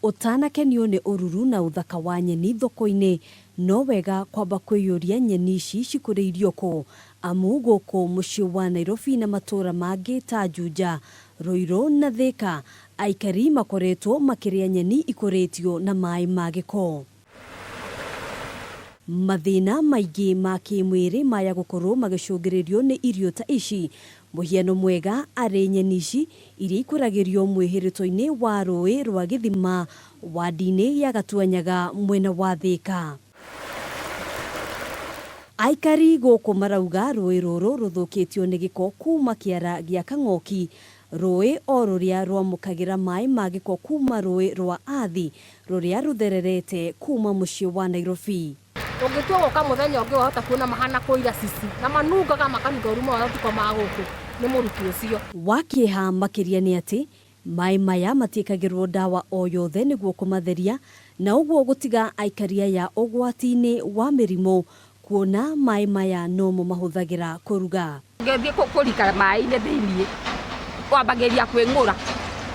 Ũtanakenio nĩ ũruru na ũthaka wa nyeni thoko-inĩ, no wega kwamba kwĩyũria nyeni ici cikũrĩirio kũ, amu gũkũ mũciĩ wa Nairobi na matũũra mangĩ ta Juja, Ruiru na Thika, aikari makoretwo makĩrĩa nyeni ikũrĩtio na maĩ ma gĩko. Mathĩna maingĩ ma kĩmwĩrĩ maya gũkorwo magĩcũngĩrĩrio nĩ irio ta ici, mũhiano mwega arĩ nyeni ici iria ikũragĩrio mwĩhĩrĩto-inĩ wa rũĩ rwa Gĩthima wandi-inĩ ya Gatuanyaga mwena wa Thĩka. Aikari gũkũ marauga rũĩ rũrũ rũthũkĩtio nĩ gĩko kuma kĩara gĩa Kang'oki, rũĩ o rũrĩa rwamũkagĩra maĩ ma gĩko kuma rũĩ rwa Athi rũrĩa rũthererete kuma mũciĩ wa Nairobi. Ũngĩtua gũka mũthenya ũngĩ wahota kuona mahana kũira cici na manungaga makanunga ũru mũno na ti kwa ma gũkũ nĩ mũruki ũcio. Wa kĩeha makĩria nĩ atĩ, maĩ maya matiĩkagĩrwo ndawa o yothe nĩguo kũmatheria na ũguo gũtiga aikari aya ũgwati-inĩ wa mĩrimũ kuona maĩ maya nomo mahũthagĩra kũruga. Ũngĩthiĩ kũrika maĩ-inĩ thĩiniĩ, wambagĩrĩria kwĩng'ũra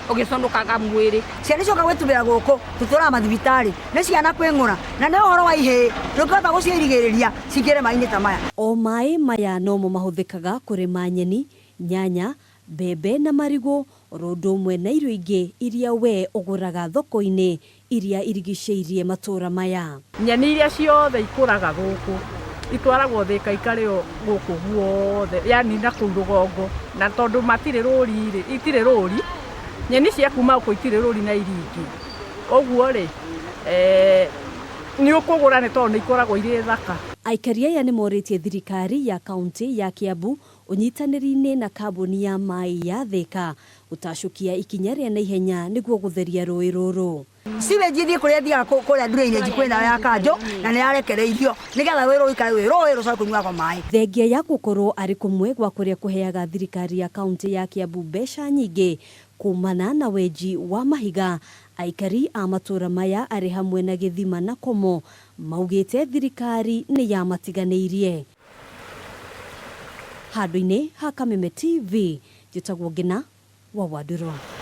ũgĩconokaga mwĩrĩ. Ciana cioka gwĩtubĩra gũkũ tũtwaraga mathibitarĩ nĩ ciana kwĩng'ũra na nĩ ũhoro wa ihĩĩ ndũngĩhota gũciĩrigĩrĩria cingĩre maĩ-inĩ ta maya. O maĩ maya nomo mahũthĩkaga kũrĩma nyeni, nyanya, mbembe na marigũ oro ũndũ ũmwe na irio ingĩ iria wee ũgũraga thoko-inĩ iria irigicĩirie matũũra maya. Nyeni iria ciothe ikũraga gũkũ itwaragwo Thĩka ikarĩo gũkũ guothe, yani na kũu rũgongo, na tondũ matirĩ rũri-rĩ, itirĩ rũri, nyeni cia kuma gũkũ itirĩ rũri na iria ingĩ, ũguo-rĩ, nĩ ũkũgũra nĩ tondũ nĩ ikoragwo irĩ thaka. Aikari aya nĩ morĩtie thirikari ya kauntĩ ya Kiambu ũnyitanĩri-inĩ na kambuni ya maĩ ya Thĩka gũtacũkia ikinya rĩa naihenya nĩguo gũtheria rũĩ rũrũ. Sewage ĩthiĩ kũrĩa ĩthiaga kũrĩa drainage kwĩ nayo ya kanjũ na nĩ yarekereirio nĩgetha rũĩ rũikare rwĩ rũĩ rũcoke kũnyuagwo maĩ. Thengia ya gũkorwo arĩ kũmwe gwa kũrĩa kũheaga thirikari ya kauntĩ ya Kiambu mbeca nyingĩ kumana na wenji wa mahiga, aikari a matũra maya arĩ hamwe na Gĩthima na Komo maugĩte thirikari nĩ yamatiganĩirie. Handũ-inĩ ha Kameme TV, njĩtagwo Ngĩna wa Wandũrũ.